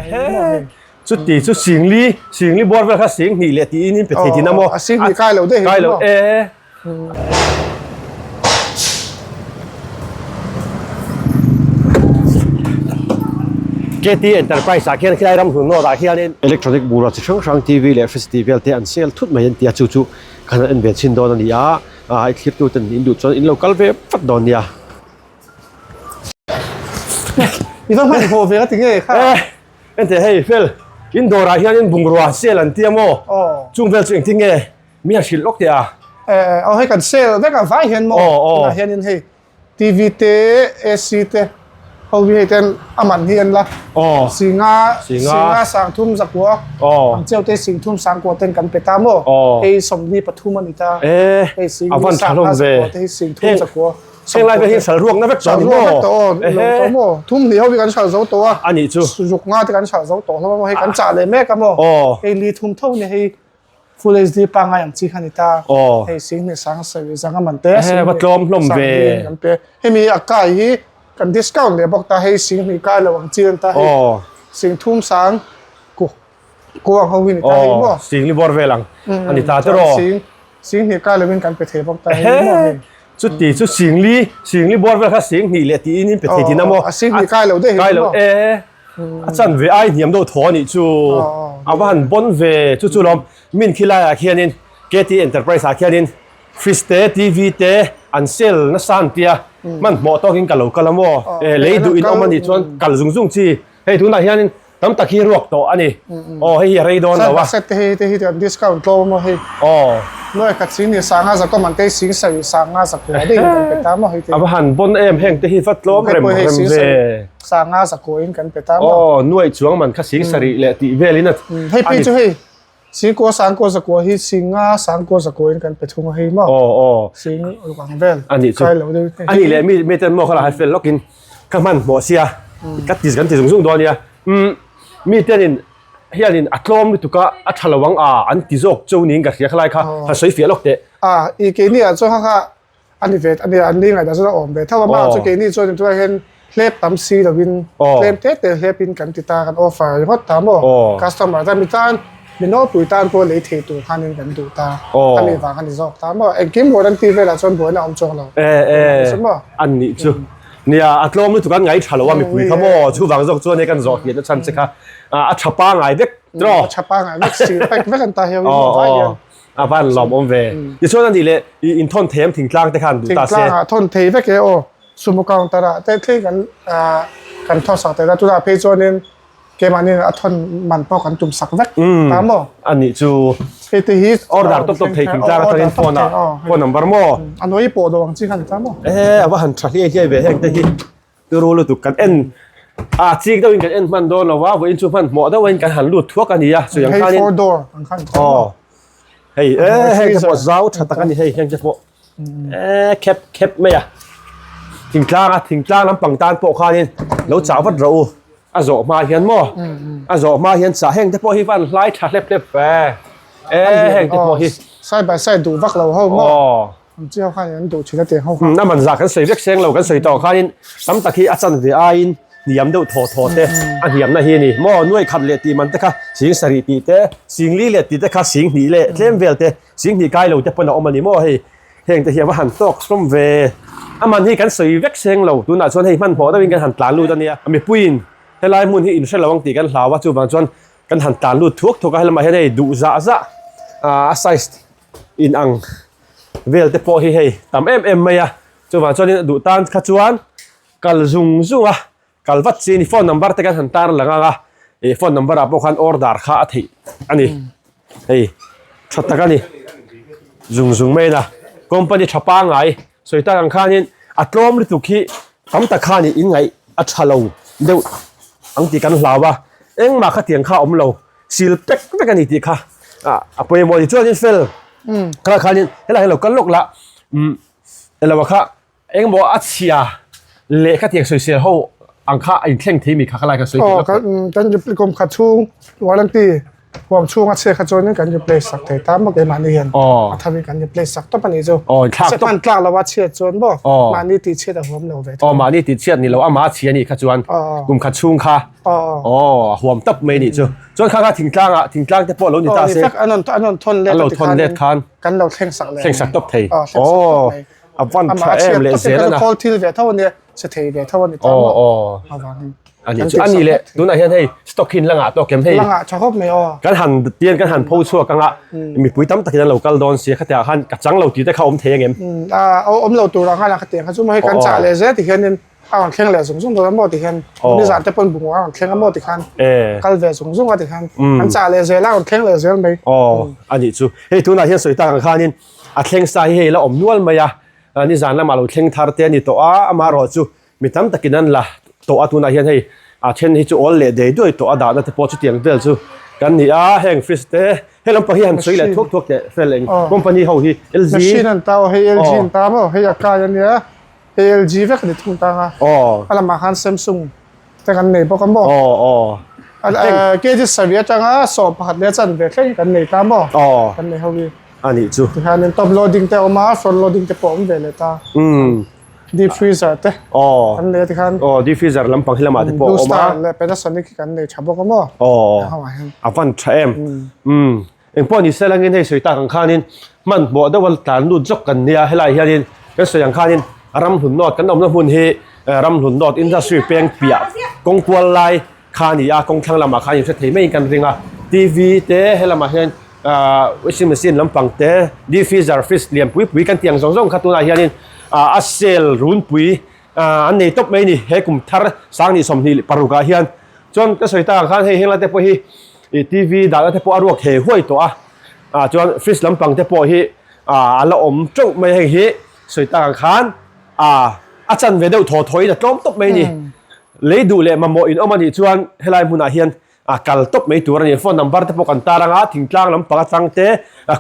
Chuti chu singli singli bawr vel kha sing hnih leh tiin in pe thei tihna maw? A sing hnih kai lo daih Kai lo e. KT Enterprise ah khian khilai ram hlun nawt ah hianin electronic bungrua chi hrang hrang TV leh fridge tih vel te an sel thut mai an ti a chu chu kan han en ve chhin dawn a ni a ah i thlir tu ten in duh chuan in lo kal ve vat dawn nia. I va hman haw ve ka ti nge kha. Enteh hei fel in dawrah hianin bungrua sel an ti a maw? Chung vel chu engtin nge mi han hrilh lawk teh a? Aw hei kan sel vek a vai hian maw? Tunah hianin hei TV te AC te ho hi hei ten a man hi an la singa singa sangthum zakua ang cheu te singthum sangkua ten kan pe ta maw? Hei 43 a ni ta hei singa sangha zakua te hi singthum zakua. Heng lai vel hi sal ruak na vek tawh a ni maw? Sal ruak vek tawh aw, lo tawh maw? Thum hnih ho hi kan sal zo tawh a. A nih chu. Ruk nga te kan sal zo tawh hlawm a maw? Hei kan chah leh mek a maw? Hei li thum tho ni hei full HD pangngai ang chi kha ni ta. Hei sing hnih sang sarih zang a man te a sing hnih sang hnih kan pe. Hemi a kai hi kan discount leh bawk ta hei sing hnih kai lo ang chi a ni ta hei sing thum sang ku kuang ho hi ni ta hei maw? Sing li bawr vel ang a ni ta tiraw? Sing sing hnih kai lovin kan pe thei bawk ta hei maw hei. Chuti chu singli singli bawr vel kha sing hnih leh tiin in pe thei tihna maw? A sing hnih kai lo daih Kai lo e. A chan ve ai hniam deuh thaw a nih chu. A va han bawn ve chu chu lawm min khi laiah khianin KT Enterprise ah khianin fridge te TV te an sell nasa an tia hmanhmawh tawkin ka lo kal a maw? Lei duh in awm a nih chuan kal zung zung chi. Hei tunah hianin tam tak hi ruak tawh a ni. Aw hei hi a rei dawn lo a. Set te hi te hi an discount tlawm a hei. Aw. Nuai khat sing ni sanga zakawm an te sing sarih sanga zakua dei kan pe ta maw hei te. A va han bon em heng te hi va tlawm rem rem ve. Sanga zakua in kan pe ta maw. Aw nuai chuang man kha sing sarih leh tih vel in a. Hei pi chu hei Singkua sangkua zakua hi singa sangkua zakua in kan pe thung a hei maw? Aw aw. Sing ruk ang vel. A nih chu. Kai lo deuh. A nih leh mi mi ten maw kha la hai fel lawkin ka hman hmawh sia ka ti kan ti zung zung dawn nia. Umm mi ten in hianin a tlawm lutuk a a tha lo ang a an ti zawk chu niin ka hria khalai kha han sawi fiah lawk teh. A i keini ah chuan kha kha A ni ve, a ni an ni ngaihdan chuan a awm ve tho a, mah chu keini chuan tunah hian hlep tam si lovin tlem te te hlepin kan ti ta, kan offer ringawt ta maw? Customer tan mi tan, mi nawlpui tan pawh lei thei tur khanin kan duh ta, a nih vang a ni zawk ta maw? Engkim warranty velah chuan buaina a awm chuang lo. E e, an nih chu. Nia, a tlawm lutuk an ngaih tha lo a mipui kha maw? Chuvang zawk chuan hei kan zawh hian a chhan che kha a tha pangai vek tiraw? A tha pangai vek, sil pack vek an ta hiau in vai hian. A van lawm awm ve. Tichuan a nih leh i inthawn thei em thingtlang te khan duh ta se. Thingtlang ah thawn thei vek e aw. Sumo counter ah te thleng kan kan thawn sak theih a tunah phei chuanin keimahni a thawn man pawh kan tum sak vek ta maw. A nih chu. Hei te hi order tawp tawp thei thingtlang atangin phone ah phone number maw. A nawi pawh dawh ang chi kha ni ta maw. E a va han tha hliai hliai ve heng te hi. Turu lutuk kan en a chik deuhin kan en hman dawn lo va vawiin chu hman hmawh deuhin kan han lut thuak a ni a chutiang Hei khanin four door ang khan aw hei e heng te pawh zau tha tak a ni hei heng te pawh e khep khep mai a thingtlang a thingtlang lampang tan pawh khanin lo chah vat rawh u a zawh hma hian maw a zawh hma hian chah heng te pawh hi van hlai tha hlep hlep ve e heng te pawh hi side by side duh vak lo ho maw aw An chi ho khan an duh thin a ti ho kha. A man zah kan sawi vek seng lo kan sawi tawh khanin tam tak hi a chan ve aiin hniam deuh thaw thaw te a hniamna hi a ni. Maw nuai khat leh tih man te kha sing sarih tih te, sing li leh tih te kha sing hnih leh tlem vel te, sing hnih kai lo te pawn a awm a ni maw hei. Heng te hi a va han tawk hlawm ve. A man hi kan sawi vek seng lo tunah chuan hei hmanhmawh deuhin kan han tlan lut a nia. Mipuiin helai hmun hi inhre lo ang tih kan hlau a chuvang chuan kan han tlan lut thuak thuak a helamah hian hei duh zah zah a size inang vel te pawh hi hei tam em em mai a chuvang chuanin a duh tan kha chuan kal zung zung a kal vat chi a ni phone number te kan han tar lang ang a ih phone number ah pawh khan order kha a theih a ni hei tha tak a ni zung zung mai a company tha pangai sawi tak ang khanin a tlawm lutuk hi tam tak khan in ngaih a tha lo deuh ang tih kan hlau a engmah khatiang kha a awm lo. Sil pek vek a ni tih kha a pawimawh a ni. Chuanin fel kha khanin helai hi lo kal lawk la umm elo kha engemaw a chhia leh khatiang sawisel ho ang kha a inthleng thei mi kha khalai kha sawi thei lawk kan kan kum khat chhung warranty. Huam chhunga chhiat kha chuanin kan replace sak thei ta maw keimahni hian a tharin kan replace sak tawp a nih chu. Chhe hman tlak lo a chhiat chuan maw mahni tih chhiat a huam lo ve thung. Aw mahni tih chhiat ni lo amah a chhia a nih kha chuan kum khat chhung kha aw a huam tawp mai a nih chu. Chuan kha kha thingtlang ah thingtlang te pawh lo ni ta se. An rawn an rawn thawn let an lo thawn let khan kan lo thleng sak leh thleng sak tawp thei. Aw a van tha em leh zel a na. Khawl thil ve tho a nia chhe thei ve tho a ni ta maw. Aw aw. A nih chu a ni leh tunah hian hei stock hi langah tawk em hei. Langah tha khawp mai aw. Kan han tian kan han pho chhuak anga mipui tam takin an lo kal dawn sia khatiang khan ka chang lo tih te kha awm thei angem. A awm lo tur ang khan a khatiang kha chu maw hei kan chah leh zel ti hianin a rawn thleng leh zung zung dawn a maw ti hian nizan te pawn bungrua a rawn thleng a maw ti khan kal ve zung zung a ti khan kan chah leh zel a rawn thleng leh zel mai. Aw a nih chu hei tunah hian sawi tak ang khanin a thleng sa hi hei la awm nual mai a nizan lamah lo thleng thar te a ni tawh a amaherawh chu Mi tam takin an la tawh a tunah hian hei a then hi chu awl leh dei duai tawh a dahna te pawh chutiang vel chu kan ni a heng fridge te he lampang hi han sawi leh thuak thuak teh fel eng company ho hi LG Machine an ta aw hei LG an ta maw hei a kai a nia hei LG vek a ni thung tang a a lamah khan Samsung te kan nei bawk a maw aw aw kg sarih atanga 11 leh chanve thleng kan nei ta maw kan nei ho hi a nih chu tikhanin top loading te a awm a front loading te pawh a awm ve leh ta Deep freezer te kan nei a tikhan. Aw deep freezer lampang hi lamah te pawh a awm a. Blue Star leh Panasonic hi kan nei tha bawk a maw. Aw a van tha em. Umm engpawh ni se langin hei sawi tak ang khanin hmanhmawh deuh a tlan lut zawk kan nia helai hianin kan sawi ang khanin Ramhlun North kan awmna hmun hi Ramhlun North industry peng piah kawng kual lai kha a ni a kawng thlang lamah khan inhre thei maiin kan ring a T_V te helamah hian ahh washing machine lampang te deep freezer fridge lian pui pui kan tih ang zawng zawng kha tunah hianin ah a sale runpui ah an nei tawp mai a ni he kum thar 2026 ah hian chuan ka sawi tak ang khan hei heng lai te pawh hi ih T_V dahna te pawh a ruak thei huai tawh a ah chuan fridge lampang te pawh hi ah a la awm teuh mai a heng hi sawi tak ang khan ah a chanve deuh thaw thaw in a tlawm tawp mai a ni. Lei duh leh mamawh in awm a nih chuan helai hmunah hian a kal tawp mai tur a ni. Phone number te pawh kan tar anga thingtlang lampang atang te,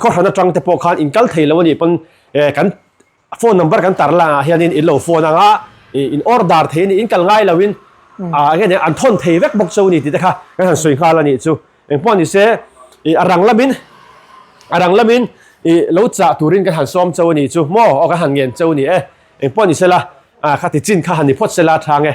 khawhran atang te pawh khan in kal thei lo a nih pawn kan phone number kan tar langah hianin in lo phone anga in order thei a ni. In kal ngai loin enge nia an thawn thei vek bawk chu a ni tih te kha kan han sawi nghal a nih chu. Engpawh ni se a rang lamin a rang lamin lo chah turin kan han sawm chauh a nih chu maw aw kan han ngen chauh a ni e. Engpawh ni sela ah kha ti chin kha han ni phawt sela a tha nge.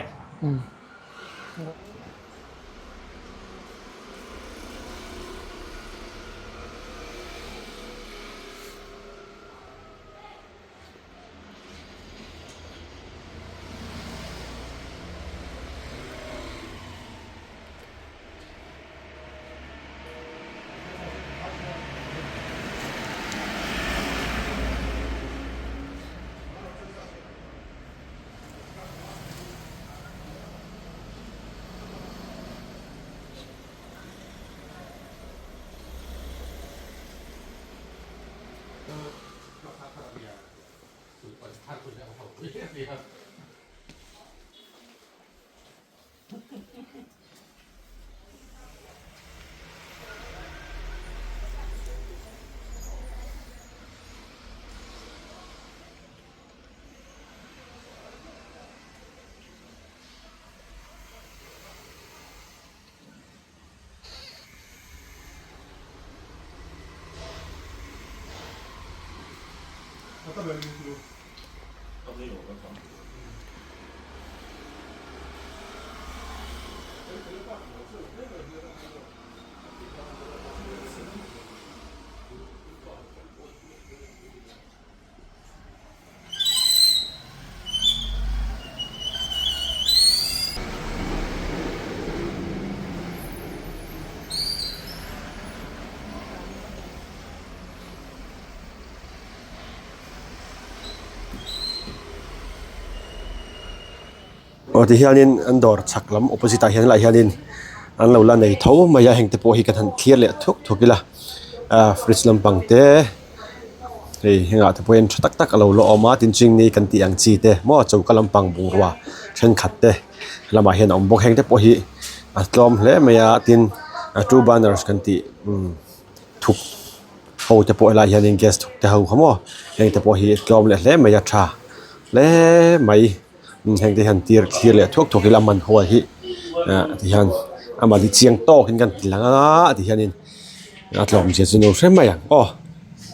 Aw ti hianin an dawr chhak lam opposite ah hian helaiah hianin an lo la nei tho mai a heng te pawh hi kan han thlir leh thuk thuk ila ah fridge lampang te hei hengah te pawh hian tha tak tak a lo la awm a tin chingni kan tih ang chi te maw choka lampang bungrua thenkhat te lamah hian a awm bawk heng te pawh hi a tlawm hle mai a tin two banners kan tih umm thuk ho te pawh helaiah hianin gas thuk te ho kha maw heng te pawh hi a tlawm leh hle mai a tha hle mai. Heng te hian tir thlir leh thuak thuak ila man ho hi ah ti hian amah hi chiang tawkin kan ti lang a ti hianin. A tlawm zia chu no hre mai ang aw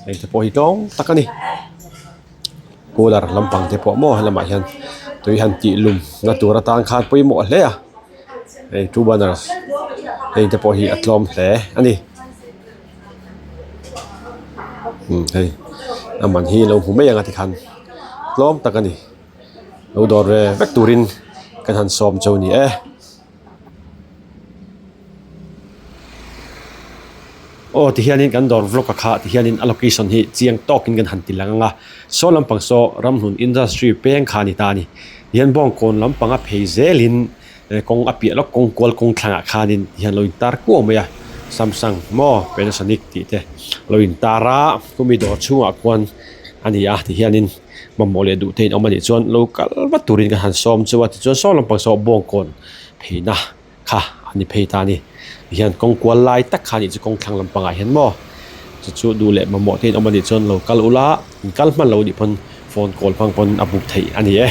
heng te pawh hi tlawm tak a ni cooler lampang te pawh maw helamah hian tui han tih lum na tur atan khan pawimawh hle a hei two banners heng te pawh hi a tlawm hle a ni umm hei a man hi lo hmu mai ang a tikhan tlawm tak a ni lo dawr ve vek turin kan han sawm chu a ni e. Aw tihianin kan dawr vlog a kha tihianin a location hi chiang tawkin kan han ti lang ang a saw lampang saw ramhlun industry peng kha a ni ta a ni tihian bawngkawn lampanga phei zelin kawng a piah lawk kawng kual kawng thlangah khanin tihian lo intar kuau mai a Samsung maw Panasonic tih te lo intar a khumi dawr chhungah khuan a ni a tihianin mamawh leh duh te in awm a nih chuan lo kal vat turin kan han sawm chu a tichuan saw lampang saw bawngkawn pheina kha a ni phei ta a ni tihian kawng kual lai tak kha a nih chu kawng thlang lampangah hian maw chu chu duh leh mamawh te in awm a nih chuan lo kal ula in kal hman lo nih pawn phone call hmang pawn a buk theih a ni e.